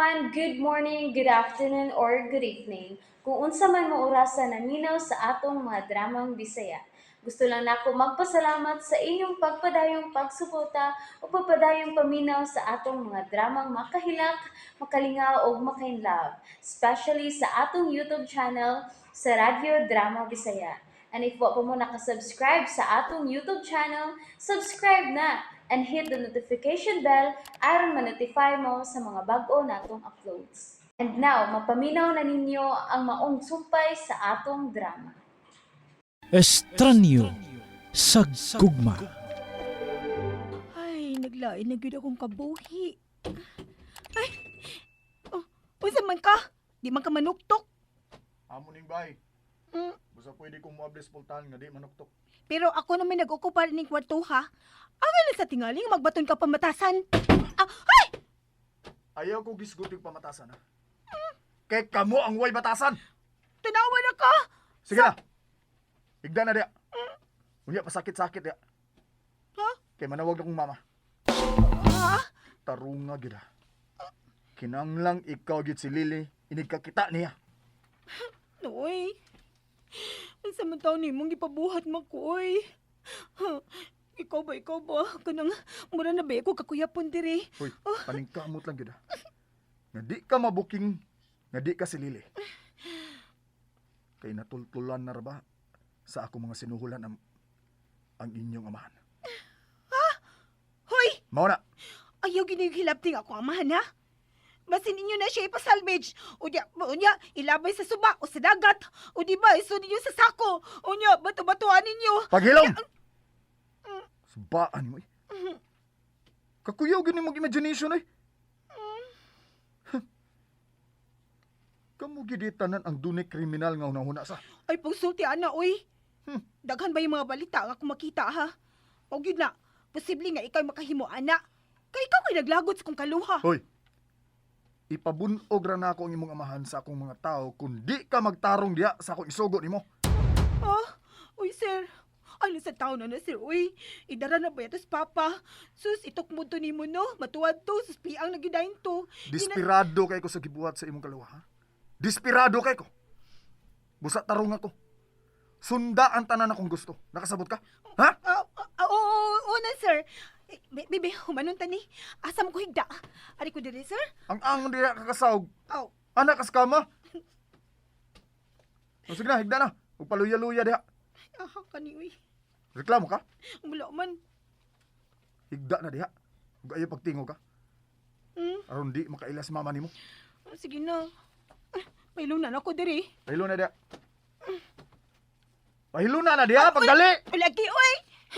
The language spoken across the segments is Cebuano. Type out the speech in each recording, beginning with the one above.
Everyone! Good morning, good afternoon, or good evening. Kung unsa man mo orasa naminaw sa atong mga dramang Bisaya. Gusto lang nako magpasalamat sa inyong pagpadayong pagsuporta o pagpadayong paminaw sa atong mga dramang makahilak, makalingaw ug makainlove, especially sa atong YouTube channel sa Radyo Drama Bisaya. And if wa pa mo nakasubscribe sa atong YouTube channel, subscribe na and hit the notification bell aron ma-notify mo sa mga bag-o natong uploads. And now, mapaminaw na ninyo ang maong sumpay sa atong drama. Estranyo sa gugma. Ay, naglain na gyud akong kabuhi. Ay, oh, unsa man ka? Di man ka manuktok. Amo ning bay. Basta pwede kong moablis pultahan nga di manuktok. Pero ako naman nag-okupar ning kwarto ha. Angay lang sa tingali nga magbaton ka pamatasan. Ah, ay! Ayaw ko gisgot yung pamatasan ha. Kay kamo ang way batasan. Tanawa na ka! Sige na. Higda na diya. Unya pasakit-sakit diya. Ha? Kay manawag na kong mama. Ha? Tarunga gyud ha. Kinanglang ikaw gyud si Lily, inig kakita niya. Noy. Unsa man taon nimong gipabuhat man ko, oy. Ha? Ikaw ba, ikaw ba? Kanang mura na ba ko kakuyapon diri? Hoy, paningkamot lang gyud ha. Nga di ka mabuking, nga di ka si Lily. Kay natultulan na ra ba sa ako mga sinuhulan ang inyong amahan. Hoy! Mao na. Ayaw ginigilabting ako amahan ha. Basin ninyo na siya ipasalvage. Unya, unya, ilabay sa suba o sa dagat. O di ba, iso ninyo sa sako. Unya, bato-batuan ninyo. Paghilom! Subaan mo eh. Kakuyaw gini mong imagination eh. Kamu gidi tanan ang dunay kriminal nga hunahuna sa. Ay, pagsulti, ana, oy. Daghan ba yung mga balita nga akong makita, ha? O yun na, posible nga ikaw makahimo, ana. Kay ikaw kay naglagot sa kong kaluha. Hoy. Ipabunog ra nako ang imong amahan sa akong mga tao kung di ka magtarong diya sa akong isugo nimo. Ah, uy, sir. Ano sa taon na na, sir? Uy, idara na ba ito sa papa? Sus, itok mo to nimo, no? Matuwad to. Sus, piang nagidahin to. Desperado kay ko sa gibuhat sa imong kaluha. Ha? Desperado kay ko. Busa tarong ako. Sunda ang tanan akong gusto. Nakasabot ka? Ha? Ah, ah, ah, oo, oo, oo na, sir. Eh, Bebe, humanon ta ni. Asa mo ko higda? Ari ko dire, sir? Ang angon diya kakasawg. Aw, Anak kas kama. O sige na, higda na. Ug paluya-luya diha. ah, kani, uy. Reklamo ka? Wala man. Higda na diha. Ug ayaw pagtingog ka. Aron di makaila si mama nimo. Ah, sige na. Ah, Pailong na ako dire. Pahilo na diha. Pahilo na na diha, pagdali. Lagi, uy!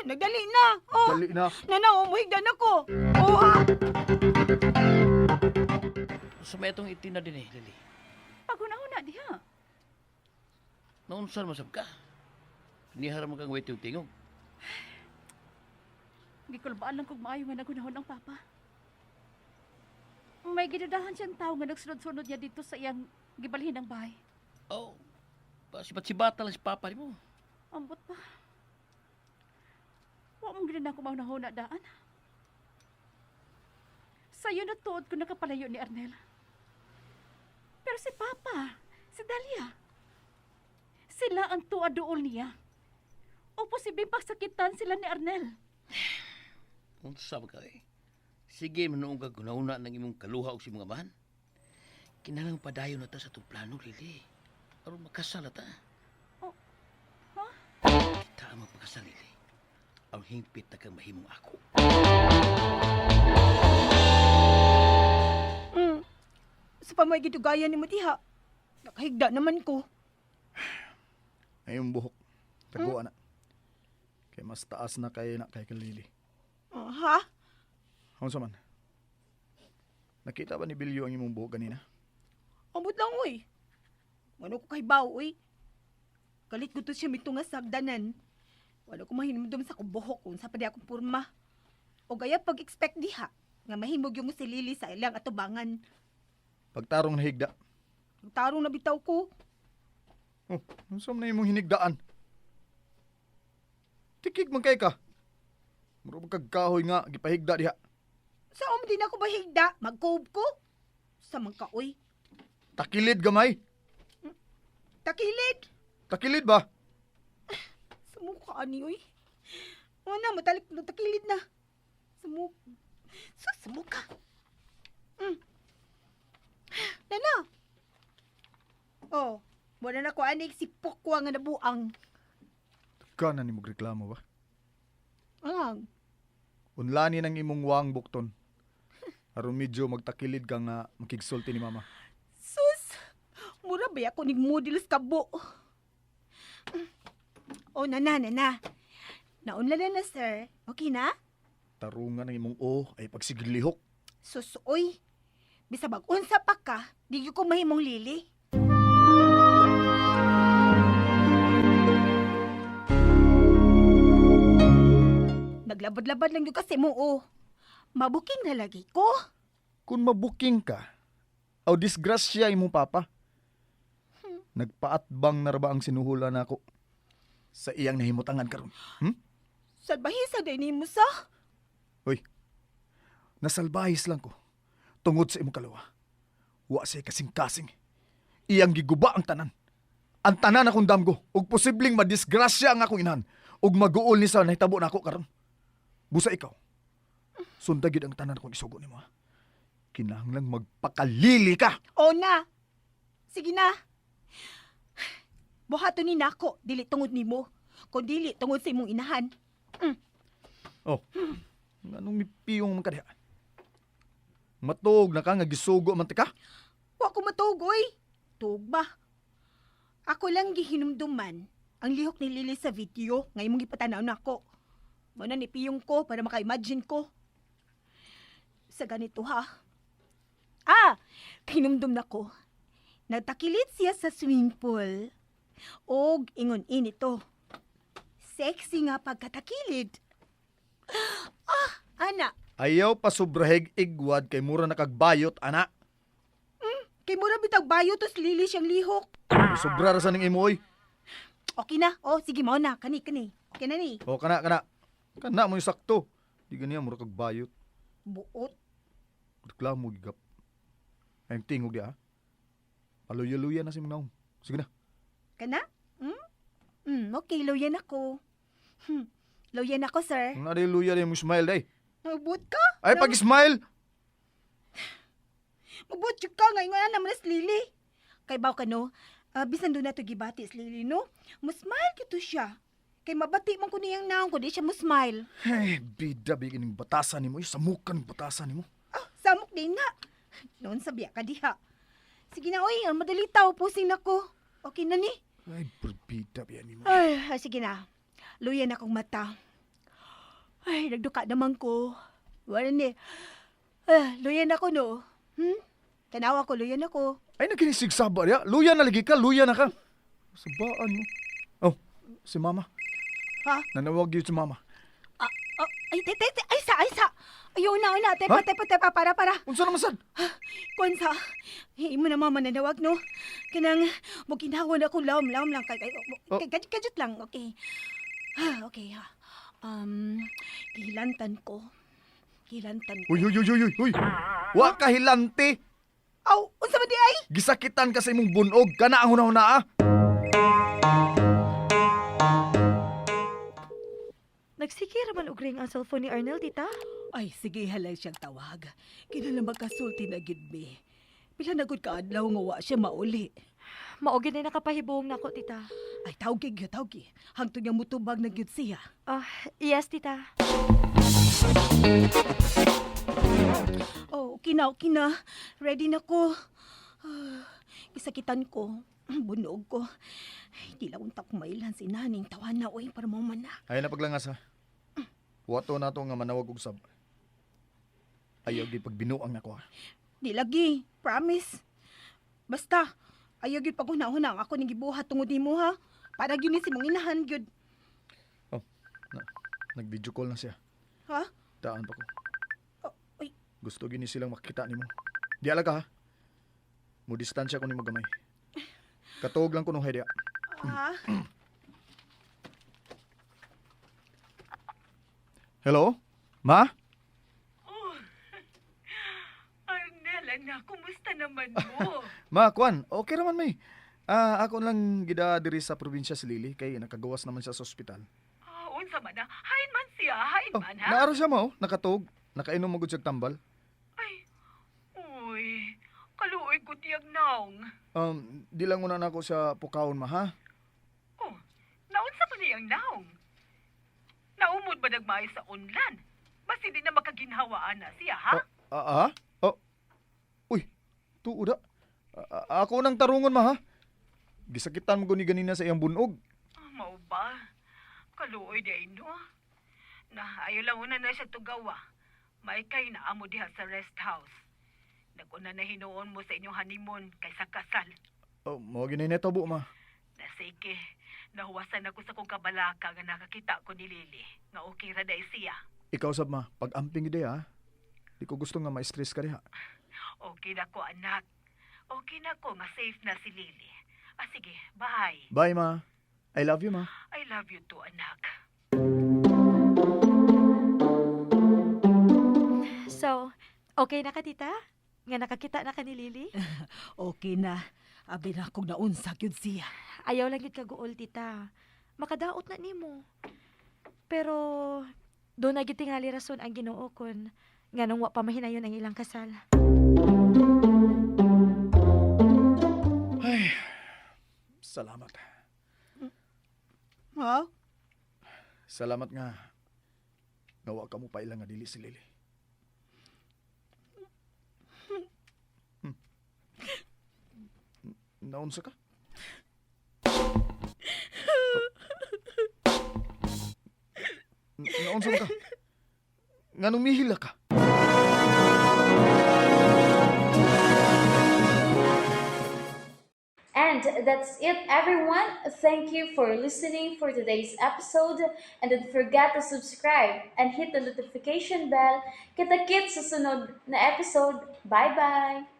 Nagdali na. Oh. Dali na. Nana, umuhigda na ko. Oh, ha? Sa may itong itin na din eh, Lily. Paghuna-huna diha. Naunsan masab ka. Nihara mo kang wait yung tingog. Gikulbaan lang kog maayo nga nagunahon ang papa. May gidudahan siyang tao nga nagsunod-sunod niya dito sa iyang gibalhin ang bahay. Oh, pasibat-sibata lang si papa ni mo. Ambot pa. Wa mong gina ako mahunahuna daan. Sayo na tuod ko nakapalayo ni Arnel. Pero si Papa, si Dalia, sila ang tuwa-duol niya. O posibleng pagsakitan sila ni Arnel. Unsa ba ka eh? Sige, manoong ka gunahuna ng imong kaluha og si mga amahan. Kinahanglan padayon na ta sa itong plano, Lily. Aron makasal na ta. Oh, ha? Kita ang magpakasal, Lily. Ang hingpit na kang mahimong ako. Sa pamay gidugayan ni mo diha. Nakahigda naman ko. Ay, yung buhok. Taguan na. Kay mas taas na kay na kay Lily. Ah, ha? Unsa man? Nakita ba ni Bilyo ang imong buhok ganina? Ambot lang, uy. Wala ko kahibaw, uy. Galit ko to siya mito nga sagdanan. Wala ko mahinumdum sa akong buhok kung sa pa di akong purma. O gaya pag-expect diha, nga mahimog yung si Lily sa ilang atubangan. Pagtarong na higda. Tarong na bitaw ko. Oh, unsa man na imong hinigdaan? Tikig man kay ka. Mura man kag kahoy nga gipahigda diha. Sa um din ako bahigda, magkuob ko. Sa man ka, oy. Takilid gamay. Takilid! Takilid ba? Sa mukha ani, oy. Wala, matalik na takilid na. Sa mukha. Sa mukha. Nana. Oh, wala na ko anig si Pukwa nga nabuang. Ka na ni reklamo ba? Ang. Unlani ng imong wang bukton. Aron medyo magtakilid ka nga makigsulti ni mama. Sus! Mura ba ako nig model sa kabo? Oh, nana, nana. Naunla na na, sir. Okay na? Tarungan ng imong o ay pagsiglihok. Sus, oy. Bisa bag-unsa pa ka, di gyud ko mahimong lili. Naglabad-labad lang gyud kasi mo, oh. Mabuking na lagi ko. Kung mabuking ka, aw disgrasya imong papa. Nagpaatbang na ra ba ang sinuhula nako sa iyang nahimutangan karon? Salbahisa day nimo sa. Hoy. Nasalbahis lang ko tungod sa imong kalawa. Wa siya kasing-kasing. Iyang giguba ang tanan. Ang tanan akong damgo ug posibleng madisgrasya ang akong inahan ug maguol ni sa nahitabo nako karon. Busa ikaw. Sunda gyud ang tanan akong isugo nimo. Ha? Kinahanglang magpakalili ka. O na. Sige na. Buhaton ni nako, dili tungod nimo. Kun dili tungod sa imong inahan. Oh. Anong mipiyong man ka diha? Matog na ka nga gisugo man ti ka? Wa ko matuog, oy. Tuog ba? Ako lang gihinumduman ang lihok ni Lily sa video nga imong gipatanaw nako. Mao na ni piyong ko para maka-imagine ko. Sa ganito ha. Ah, hinumdum nako. Nagtakilit siya sa swimming pool. Og ingon inito. Sexy nga pagkatakilid. Ah, ana, Ayaw pa sobrahig igwad kay mura na kagbayot ana. Kay mura bitag bayo tos Lily siyang lihok. Sobra ra sa ning imo oy. Okay na. Oh, sige mao na. Kani kani. Okay na ni. O kana kana. Kana mo yung sakto. Di ganiya mura kag bayot. Buot. Reklamo gigap. Ay tingog di ah. Paluya-luya na si mong naong. Sige na. Kana? Hmm? Okay, luyan ako. Luyan ako, sir. Kung na luya di mo smile day. Magbut ka? Ay pag-smile. Magbut jud ka ngayon nga naman si Lily. Kay baw ka no? Ah, bisan doon na to gibati si Lily, no? Musmile kito siya. Kay mabati man ko niyang naong ko di siya musmile. Ay bida bigin ning batasan nimo. Ay, samukan ning batasan nimo. Ah, samok din na. Noon sabiya ka diha. Sige na, oy, ang madali tao, pusing nako. Okay na ni. Ay berbida biyan nimo. Ay, ah, sige na. Luyan akong mata. Ay, nagduka naman ko. Wala ni. Ah, luyan ako, no? Tanawa ko, luyan ako. Ay nagkinisig saba diya. Luya na lagi ka, luya na ka. Sabaan mo. Oh, si mama. Ha? Nanawag yun si mama. Ah, ah, ay, te, te, te, ay, sa, ay, sa. Ayaw na, una. Tepa, Ha? tepa, tepa, para, para. Unsa naman sad? Kwansa, imo na mama nanawag, no? Kanang, muginhawa na ako, lawom, lawom lang. Kay, kay, Oh. kay, kajut lang, okay. Ha, okay, ha. Gihilantan ko. Gihilantan ko. Uy, uy, uy, uy, uy, uy. Wa ka hilanti. Aw, unsa man di ay? Gisakitan ka sa imong bunog. Kana ang hunahuna ah. Nagsige raman og ring ang cellphone ni Arnel, tita. Ay, sige, halay siyang tawag. Kinala magkasulti na gid mi. Pila na gud kaadlaw nga wa siya mauli. Mao gid na nakapahibong nako, tita. Ay, tawgi gyud, tawgi. Hangtod nga mutubag na gyud siya. Ah, yes, tita. Oh, okay na, okay na. Ready na ko. Ah, isakitan ko. Bunog ko. Ay, di lang unta ko mailan si naning tawa na, oy, para mo man na. Ay na paglangas ha. Wato na to nga manawag og sab. Ayaw gid pagbinuang nako ha. Di lagi, promise. Basta, ayaw gyud paghuna-huna ang ako ning gibuhat tungod nimo ha. Para gyud ni si mong inahan gyud. Oh, na, nag-video call na siya. Ha? Taan pa ko. Oh, uy. Gusto gini silang makita nimo. Di ala ka ha. Mo distansya ko nimo gamay. Katuog lang ko nung haydiya. Ha? Hello? Ma? Arnel, anak, kumusta naman mo? Ma, Kwan, okay raman may. Ah, ako lang gida diri sa probinsya si Lily kay nakagawas naman siya sa ospital. Ah, unsa man ah. Hain man siya, hain Oh, man ha. naaro siya mo, nakatug, nakainom mo gud siyag tambal. Ay, uy, kaluoy ko tiyag naong. Di lang una nako siya pukawon ma ha. Oh, naunsa pa niyang naong? Naumod ba nagmay sa unlan? Basta di na makaginhawaan na siya, ha? Ah, ah? Oh. Uy, tuod ah. Ah, ako nang tarungon ma ha. Gisakitan mo guni ganina sa iyang bunog. Ah, mao ba? Kaluoy di ay no. Na, ayo lang una na siya tugawa. May kay na amo diha sa rest house. Naguna na hinuon mo sa inyong honeymoon kaysa kasal. Oh, mao gini netabo ma. Na sige, nahuwasan ako sa kong kabalaka nga nakakita ko ni Lily. Nga okay ra day siya. Ikaw sab ma, pag-amping gid ha. Di ko gusto nga ma-stress ka diha. Okay na ko, anak. Okay na ko nga safe na si Lily. Ah, sige, bye. Bye ma. I love you ma. I love you too, anak. So, okay na ka, tita? Nga nakakita na ka ni Lily? Okay na. Abi na kong naunsa gyud siya. Ayaw lang gyud kaguol, tita. Makadaot na nimo. Pero doon na gyud tingali rason ang Ginoo kun nganong wa pa mahinayon ang ilang kasal. Ay, salamat. Ha? Salamat nga. Nawa ka mo pa ilang nga dili si Lily. Naunsa ka? Naunsa ka? Nganong mihila ka? And that's it, everyone. Thank you for listening for today's episode. And don't forget to subscribe and hit the notification bell. Kita-kits sa sunod na episode. Bye-bye!